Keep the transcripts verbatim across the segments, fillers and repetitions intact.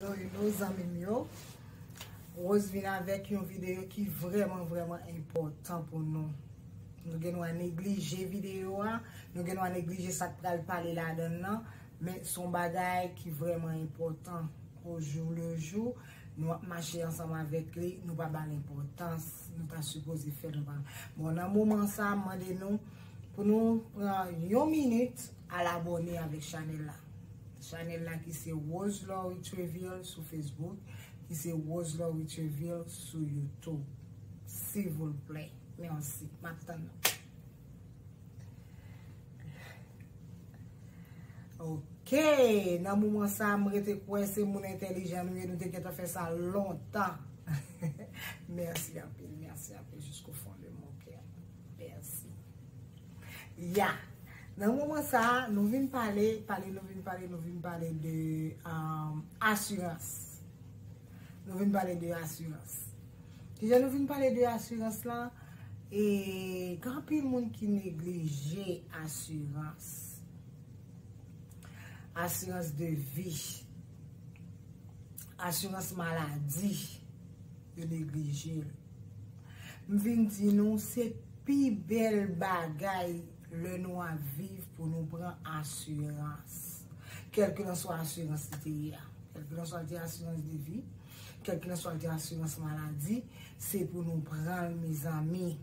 Hello, hello, zanmi m yo. Rose vin avèk yon videyo ki vrèman, vrèman enpòtan pou nou. Nou gen dwa neglije videyo a, nou gen dwa neglije sa k pral pale ladan l nan, men se yon bagay ki vrèman enpòtan. Au jour le jour, nou ap mache ansanm avèk li, nou pa ba l enpòtans nou ta sipoze fè, nou pa. Bon, nan moman sa, m mande nou pou nou pran yon minit al abòne avèk chanèl la. Chanèl la ki se Rose Laurie Treville sou Facebook, ki se Rose Laurie Treville sou YouTube. Silvouplè. Mèsi. M ap tann nou. Ok, nan moman sa, m rete kwè se moun entèlijan nou ye, nou te gentan fè sa lontan. Mèsi anpil, mèsi anpil, jusqu'au fond de mon cœur. Mèsi. Ya, nan moman sa, nou vin pale, pale, nou vin pale, nou vin pale de um, asirans. Nou vin pale de asirans. Kijan nou vin pale de asirans la? E gen anpil moun ki neglije asirans. Asirans de vi, asirans maladi, yo neglije l. M vin di nou, se pi bèl bagay lè nou ap viv pou nou pran asirans. Kèlkelanswa asirans li te ye a. Kèlkelanswa li te asirans de vi, kèlkelanswa li te asirans maladi, se pou nou pran l, mezanmi.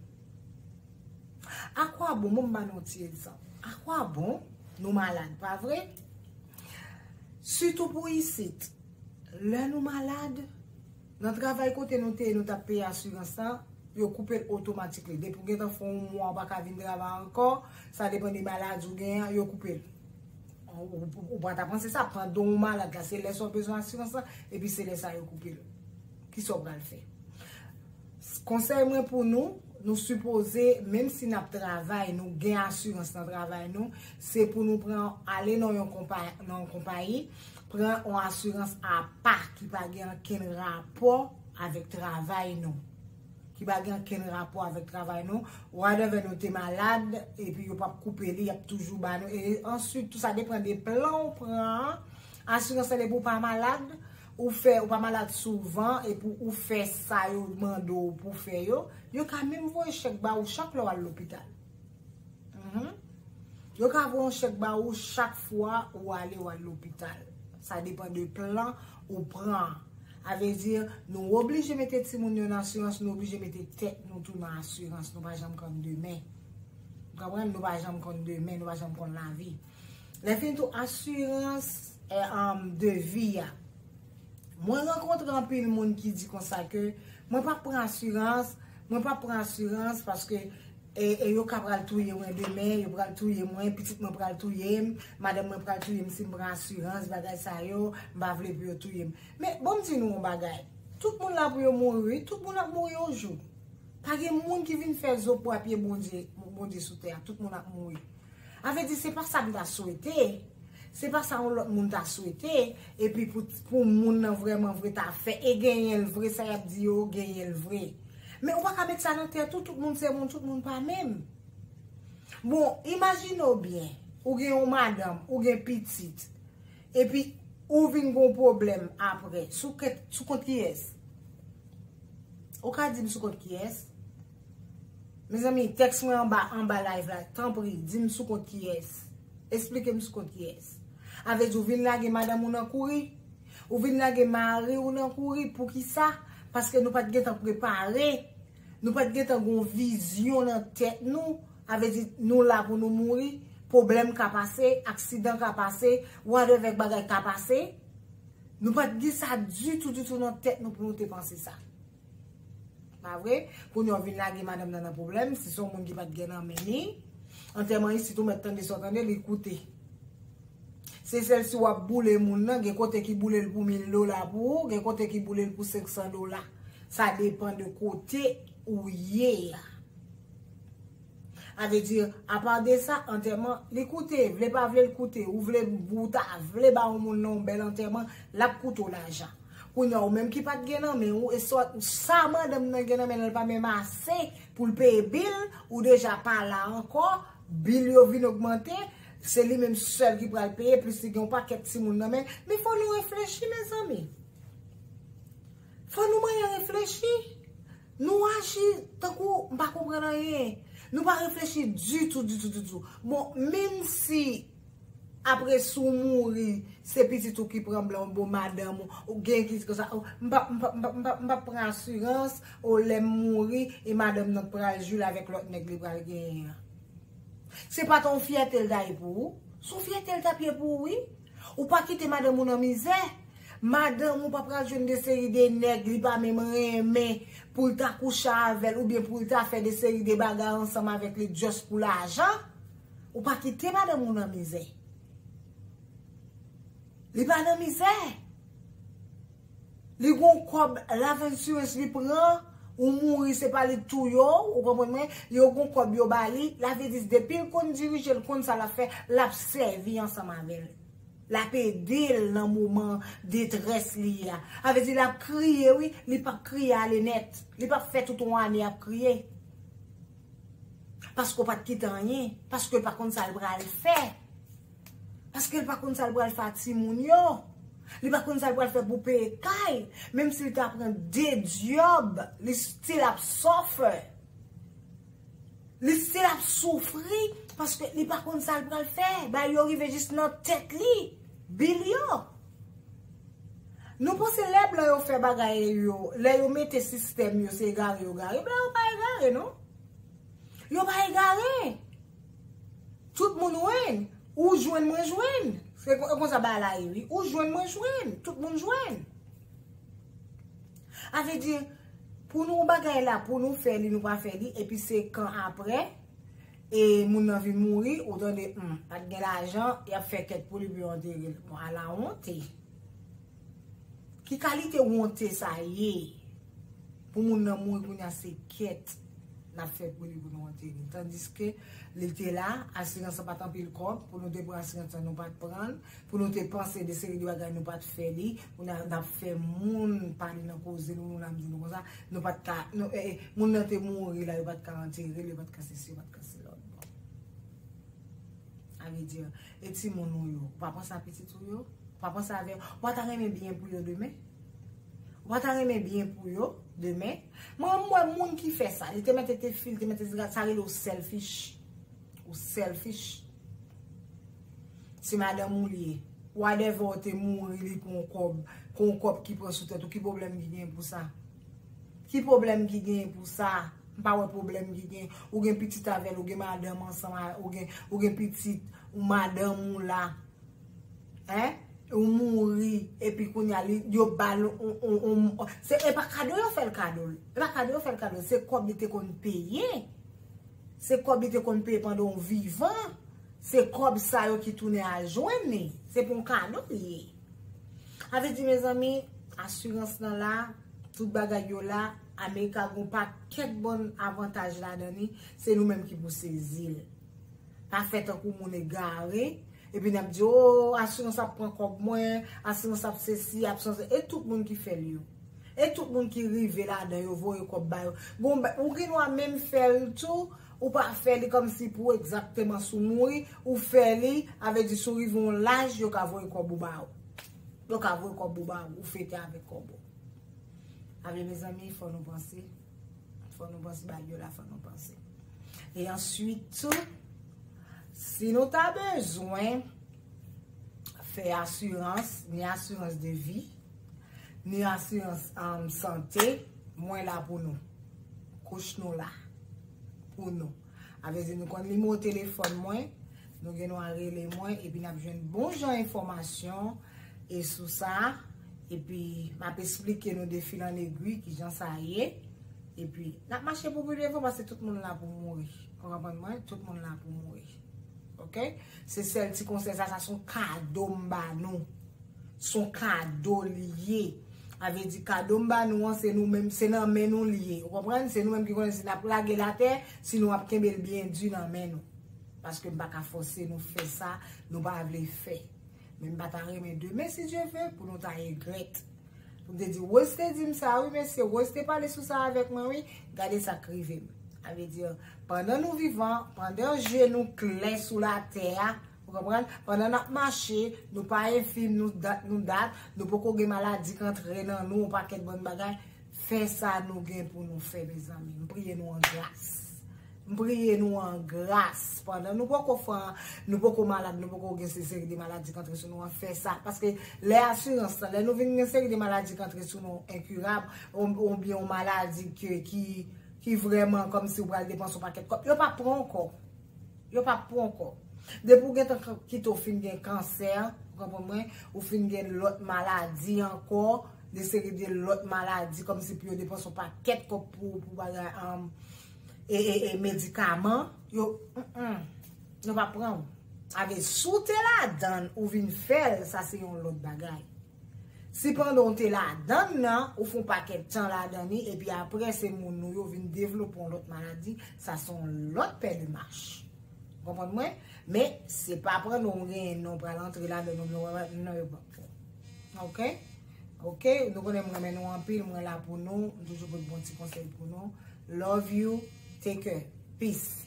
Akwabon, bon, m ba nou ti egzanp. Akwabon, nou malad, pa vre? Sitou pou isit, lè nou malad, nan travay kote nou te ye, nou t ap peye asirans la, yo koupe l otomatikman. Depi w gentan fè yon mwa, ou pa ka vin travay ankò, sa depann de maladi ou genyen an, yo koupe l. Ou, ou, ou pa ta panse sa, pandan w malad la, se lè sa w bezwen asirans lan, epi se lè sa yo koupe l. Kisa w pral fè? Konsèy mwen pou nou, nou sipoze, menm si n ap travay, nou gen asirans nan travay nou, se pou nou pran, ale nan yon konpa, nan yon konpayi, pran yon asirans apa ki pa gen ankenn rapò avèk travay nou. Ki pa gen ankenn rapò avèk travay nou. Whatever, nou te malad, epi yo p ap koupe li, y ap toujou ba nou. E answit, tou sa depann de plan ou pran an. Asirans lan, depi w pa malad, ou fè, ou pa malad souvan, epi ou fè sa yo mande w pou fè yo, yo ka menm voye chèk ba ou chak lè w al lopital. Mhm. Yo ka voye yon chèk ba ou chak fwa ou ale, ou al lopital. Sa depann de plan ou pran. A vle di, nou oblije mete timoun yo nan asirans, nou oblije mete tèt nou tou nan asirans. Nou pa janm konn demen. Ou konprann? Nou pa janm konn demen, nou pa janm konn lavi. Lè fini tou, asirans, eh, um, de vi a. Mwen rankontre anpil moun ki di konsa ke mwen p ap pran asirans, mwen p ap pran asirans paske e, e yo ka pral touye mwen demen, yo pral touye mwen, pitit mwen pral touye m, madanm mwen pral touye m si m pran asirans, bagay sa yo, m pa vle pou yo touye m. Men, bon, m di nou yon bagay. Tout moun la pou yo mouri, wi, tout moun ap mouri yon jou. Pa gen moun ki vin fè zo pou apye Bondye, Bondye sou tè a, tout moun ap mouri. A vle di, se pa sa m ta swete. Se pa sa yon lòt moun ta swete. Epi pou, pou moun nan vrèman vre ta fè. E genyen l vre, sa y ap di yo, genyen l vre. Men ou pa ka met sa nan tèt ou, tout moun se moun, tout moun pa menm. Bon, imajine w byen, ou gen yon madanm, ou gen pitit. Epi ou vin gen yon pwoblèm apre. Sou kèt, sou kont kiyès? Ou ka di m sou kont kiyès? Mezanmi, tèks mwen anba, anba live la. Tanpri, di m sou kont kiyès. Esplike m sou kont kiyès. A vle di ou vin lage madanm ou nan kouri? Ou vin lage mari w nan kouri? Poukisa? Paske nou pa t gentan prepare. Nou pa t gentan gen yon vizyon nan tèt nou. A vle di nou la pou nou mouri. Pwoblèm ka pase, aksidan ka pase, whatever bagay ka pase. Nou pa t gen sa ditou, ditou nan tèt nou pou nou te panse sa. Pa vre? Kounye a w vin lage madanm nan nan pwoblèm, si se yon moun ki pa t gen nan men li. Antèman isit ou mèt tande sa w tande, li koute. Se sèl si w ap boule moun nan, gen kote ki boule l pou mil dola pou ou, gen kote ki boule l pou senk san dola. Sa depann de kote ou ye a. A vle di, apa de sa, antèman, li koute, vle pa vle l koute, ou vle, ou ta vle ba yon moun nan yon bèl antèman, l ap koute w lajan. Kounye a, ou menm ki pa t gen nan men ou, e sa, sa madanm nan gen nan men l, l pa menm ase pou l peye bil, ou deja pa la ankò, bil yo vin ogmante, se li menm sèl ki pral peye, plis li gen yon pakèt timoun nan men, men fò nou reflechi, mezanmi. reflechi. Nou aji tankou m pa konprann anyen. Nou pa reflechi ditou, ditou, ditou. Bon, menm si apre si w mouri, se pitit ou ki pran blan, bon, madanm ou, ou gen ki konsa, oh, m pa, m pa, m pa, m pa, m pa pran asirans, oh, lè m mouri, e madanm nan pral jwi l avèk lòt nèg li pral genyen an. Se pa t yon fyète l ta ye pou ou? Se yon fyète l t ap ye pou ou, wi. Ou pa kite madanm ou nan mizè. Madanm ou pa pral jwenn de seri de nèg li pa menm renmen pou l ta kouche avè l oubyen pou l ta fè de seri de bagay ansanm avèk li just pou lajan. Ou pa kite madanm ou nan mizè. Li pa nan mizè. Li gon kòb, lavensurans li pran, ou mouri, se pa li k touye w, ou konprann mwen, yo gon kòb yo ba li, la vle di depi l konn dirije, l konn sa l ap fè, l ap sèvi ansanm avè l. L ap ede l nan moman detrès li a. Sa vle di l ap kriye, wi, li p ap kriye ale nèt. Li p ap fè tout yon ane ap kriye. Paske w pa t kite anyen, paske l pa konn sa l pral fè. Paske l pa konn sa l pral fè a timoun yo. Li pa konn sa l pral fè pou peye kay. Menm si l ta pran de djòb, li still ap suffer. Li still ap soufri paske li pa konn sa l pral fè. Bagay yo rive jis nan tèt li. Bil yo. Nou panse lè blan yo fè bagay yo, lè yo mete sistèm yo, se egare yo gare. Blan yo pa egare, non. Yo pa egare. Tout moun jwenn. Ou jwenn, mwen jwenn. Se kon- konsa bagay la ye, wi. Ou jwenn, mwen jwenn. Tout moun jwenn. Sa vle di, pou nou bagay la, pou nou fè li, nou pa fè li, epi se kan apre, e moun nan vin mouri, ou tande, hmm, pa t gen lajan, y ap fè kèt pou li, pou yo antere l. Bon, ala wonte. Ki kalite wonte sa ye? Pou moun nan mouri kounye a se kèt n ap fè pou li pou nou antere l. Tandiske li te la, asirans lan pa t anpil kòb, pou nou te pran asirans lan nou pa t pran l, pou nou te panse de seri de bagay nou pa t fè li, pou n a- n ap fè moun pale nan koze nou, nou la m di nou konsa, nou pa t ka, nou, eh, eh, moun nan te mouri la, yo pa t ka antere l, yo pa t ka sesi, yo pa t ka se lòt bò. Sa vle di, e timoun ou yo, ou pa panse a pitit ou yo? Ou pa panse avè, ou pa ta renmen byen pou yo demen? Ou pa ta renmen byen pou yo demen? Mwen, m wè moun ki fè sa, li te mete te fil, te mete siga, sa rele w selfish. Ou selfish. Se madanm ou li ye. Whatever, ou te mouri, li pran kòb, pran kòb ki pran sou tèt ou, ki pwoblèm ki gen pou sa? Ki pwoblèm ki gen pou sa? M pa wè pwoblèm ki gen. Ou gen pitit avè l, ou gen madanm ansanm a, ou gen, ou gen pitit, ou madanm ou la. Hein? Ou mouri, epi kounye a, li- yo ba l, on- on- on- se, e pa kado yo fè l kado l. E pa kado yo fè l kado l. Se kòb li te konn peye. Se kòb li te konn peye pandan w vivan. Se kòb sa yo ki tounen al jwenn li. Se pou yon kado li ye. Sa vle di, mezanmi, asirans lan la, tout bagay yo la, Amerika gon pakèt bon avantaj ladan li, se nou menm ki pou sezi l. Pa fè tankou moun egare, epi n ap di, oh, asirans ap pran kòb mwen, asirans ap sesi, ap sanse. E tout moun ki fè l yo. E tout moun ki rive ladan yo, voye kòb ba yo. Gon ba- ou gen dwa menm fè l tou, ou pa fè li kòmsi pou egzakteman si w mouri, ou fè li, sa vle di si w rive yon laj, yo ka voye kòb ou ba ou. Yo ka voye kòb ou ba ou, ou fete avèk kòb ou. Sa vle, mezanmi, fò nou panse. Fò nou panse bagay yo la, fò nou panse. E answit tou, si nou ta bezwen fè asirans, ni asirans de vi, ni asirans, um, sante, mwen la pou nou. Kouch nou la pou nou. Sa vle di nou konn nimewo telefòn mwen, nou gen dwa rele mwen, epi n ap jwenn bon jan enfòmasyon e sou sa, epi m ap esplike nou de fil an egwi kijan sa ye, epi n ap mache pou pi devan paske tout moun la pou mouri. Ou konprann mwen? Tout moun la pou mouri. Oke? Se sèl ti konsèy sa, sa se yon kado m ba nou. Se yon kado li ye. Sa vle di kado m ba nou an, se nou menm, se nan men nou li ye. Ou konprann? Se nou menm ki konnen si n ap lage l atè, si nou ap kenbe l byen di nan men nou. Paske m pa ka fòse nou fè sa nou pa vle fè. Men m pa ta renmen demen, si Dye ve, pou nou ta regrèt. Pou m te di, Rose te di m sa, wi, mesye, Rose te pale sou sa avèk mwen, wi. Gade sa k rive m. Sa vle di, pandan nou vivan, pandan je nou klè sou latè a, ou konprann? Pandan n ap mache, nou pa enfim, nou dat, nou dat, nou poko gen maladi k antre nan nou, yon pakèt bann bagay. Fè sa nou gen pou nou fè, mezanmi. M priye nou an gras. M priye nou an gras. Pandan nou poko fè, nou poko malad, nou poko gen se seri de maladi k antre sou nou an, fè sa. Paske lè asirans lan, lè nou vin gen seri de maladi k antre sou nou enkirab, ou- oubyen yon maladi ke, ki, ki vrèman kòmsi ou pral depanse yon pakèt kòb, yo p ap pran ankò. Yo p ap pran ankò. Depi ou gentan k- kite ou fin gen kansè, ou konprann mwen, ou fin gen lòt maladi ankò, de seri de lòt maladi, kòmsi pou yo depanse yon pakèt kòb pou, pou bagay, um, e, e, e medikaman, yo, mm, mm, yo p ap pran ou. Avè, si w te ladann, ou vin fè l, sa se yon lòt bagay. Si pandan w te ladann nan, ou fè yon pakèt tan ladann li, epi apre se moun nou yo vin devlope yon lòt maladi, sa se yon lòt pè de mach. Ou konprann mwen? Men, se pa pandan w genyen non pral antre ladann, non, non, non, yo p ap fè. Ok? Ok? Nou konnen m renmen nou anpil, mwen la pou nou, m toujou pote bon ti konsèy pou nou. Love you, take care, peace.